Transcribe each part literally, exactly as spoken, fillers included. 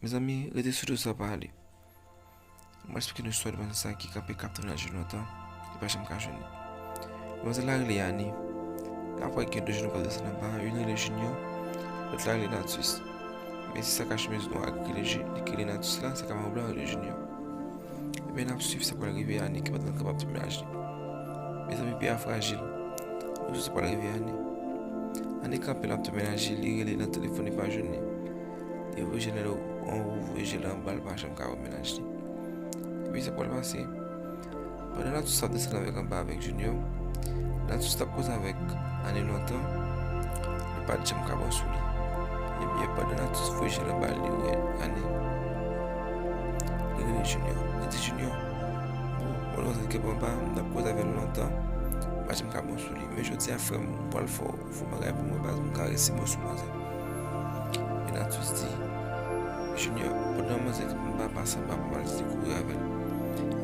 Mezanmi, rete sou do sa, pa ale. M pral esplike nou istwa demwazèl sa ki kanpe k ap tann menaj li lontan, li pa janm ka jwenn li. Demwazèl la rele Annie. N ap wè gen de jèn nèg k ap desann anba, youn rele Junior, lòt la rele Natus. Men se sa k ak chemiz nwa a ki rele Ju-, ki rele Natus la, sa k ak manman blan rele Junior. Ebyen, n ap swiv sa k pral rive Annie ki pandan l kanpe ap tann menaj li. Mezanmi, peyi a frajil. Nou swiv sa k pral rive Annie. Annie kanpe, l ap tann menaj li, li rele nan telefòn, li pa jwenn li. Li voye jènèl anwo, voye jènèl anba, li pa janm ka wè menaj li. Epi sa pral pase. Pandan Natus ap desann avèk anba avèk Junior, Natus t ap koze avèk Annie lontan, li pa t janm ka bon sou li. Ebyen, pandan Natus voye jènèl anba, li wè Annie. Li rele Junior. Li di, Junior, bon, mwen nan zèt kèp anba, m t ap koze avè l lontan, m pa janm ka bon sou li. Men jodi a, frè m, m pral fè w fè yon bagay pou mwen, baz, m karese bò sou manzè. E Natus di, Junior, pandan manzè k ap anba pase anba pou m al di kouri avè l.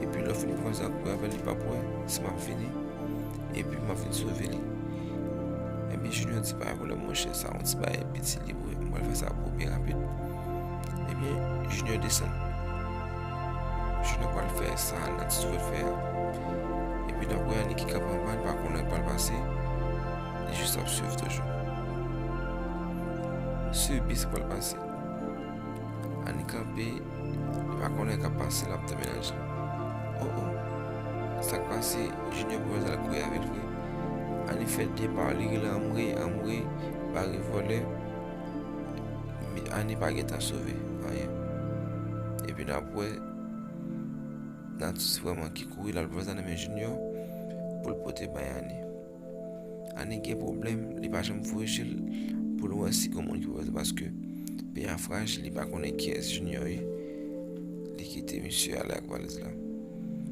Epi lè w fini pou manzè a kouri avè l, li p ap wè si m ap vini. Epi m ap vin sove li. Ebyen, Junior di, pa gen pwoblèm, monchè, sa yon ti bagay piti li vre. M pral fè sa pou ou byen rapid. Ebyen, Junior desann. Junior pral fè sa Natus vle fè a. Epi n ap wè Annie ki kanpe anba, li pa konnen k pral pase. Li jis ap swiv toujou. Swiv byen sa k pral pase. Annie kanpe, li pa konnen k ap pase, l ap tann menaj li. O, o. Sa k pase, Junior pral al kouri avè l vre. Annie fè de pa, li rele anmwe, anmwe, bare vòlè. Men Annie pa gentan sove anyen. Epi n ap wè Natus vrèman ki kouri, l al pran sa nan men Junior pou l pote bay Annie. Annie gen pwoblèm, li pa janm voye je l pou l wè si gen moun ki voye, paske peyi a frajil, li pa konnen kiyès Junior ye. Li kite misye ale ak valiz la.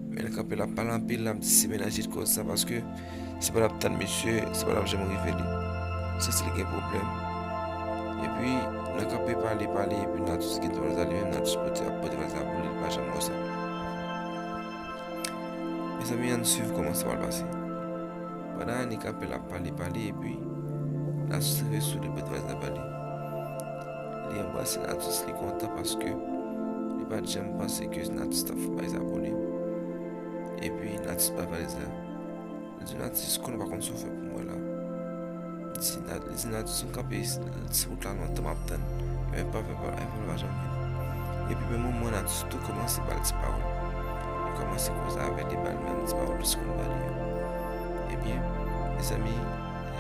Men l kanpe, l ap pale anpil, l ap di se menaj li t koz sa, paske se pa l ap tann misye, se pa l ap janm rive li. Santi li gen pwoblèm. Epi, nan kanpe pale, pale, epi Natus gen valiz la, li menm Natus pote, ap pote valiz la pou li, li pa janm wè sa. Mezanmi, ann swiv kòman sa pral pase. Pandan Annie kanpe, l ap pale, pale, epi Natus rive sou li, pote valiz la ba li. Li anbrase Natus, li kontan paske li pa t janm panse ke Natus t ap fè bagay sa pou li. Epi Natus bay valiz la. Li di, Natus, konnen w pa konn sa w fè pou mwen la. Li di, Na-, li di, Natus, m kanpe sou wout la lontan, m ap tann. Men pa fè pa, pa janm vini. Epi menm moman, Natus tou kòmanse ba l ti pawòl. Li kòmanse koze avè l, li ba l menm ti pawòl li konn ba li yo. Ebyen, mezanmi,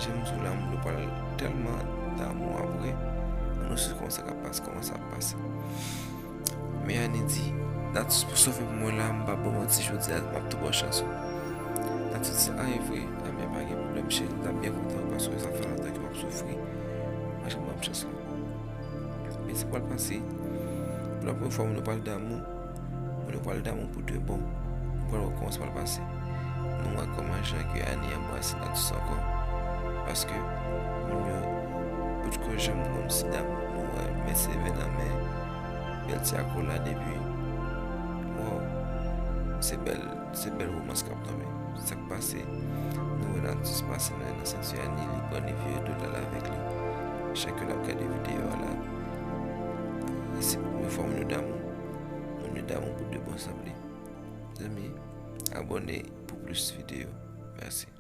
jan m di w la, moun yo pral tèlman damou apre, ann swiv kòman sa k ap pase, kòman sa ap pase. Men Annie di, Natus, pou sa w fè pou mwen la, m p ap ba w manti, jodi a, m ap tou ba w chans ou. Natus di, a, e vre, ebyen, pa gen pwoblèm, cheri, m t ap byen kontan, paske sa fè lontan ke m ap soufri, pa janm ban m chans la. Men sa pral pase, pou la premyè fwa, moun yo pral damou, moun yo pral damou pou de bon. Ou pral wè kòman sa pral pase. Nou wè kòman jan ke Annie anbrase Natus ankò. Paske moun yo potko janm kòmsi damou. Nou wè men sevè nan men, bèl ti akolad epi, waw, se bèl, se bèl romans k ap tonbe. Sa k pase, nou wè Natus pase nan, nan senti Annie, li pran nevye Donald avèk li. Chak yo l ap gade videyo a la, e se premye fwa moun yo damou. Moun yo damou pou de bon sanble. Mezanmi, abòne pou plis videyo. Mèsi.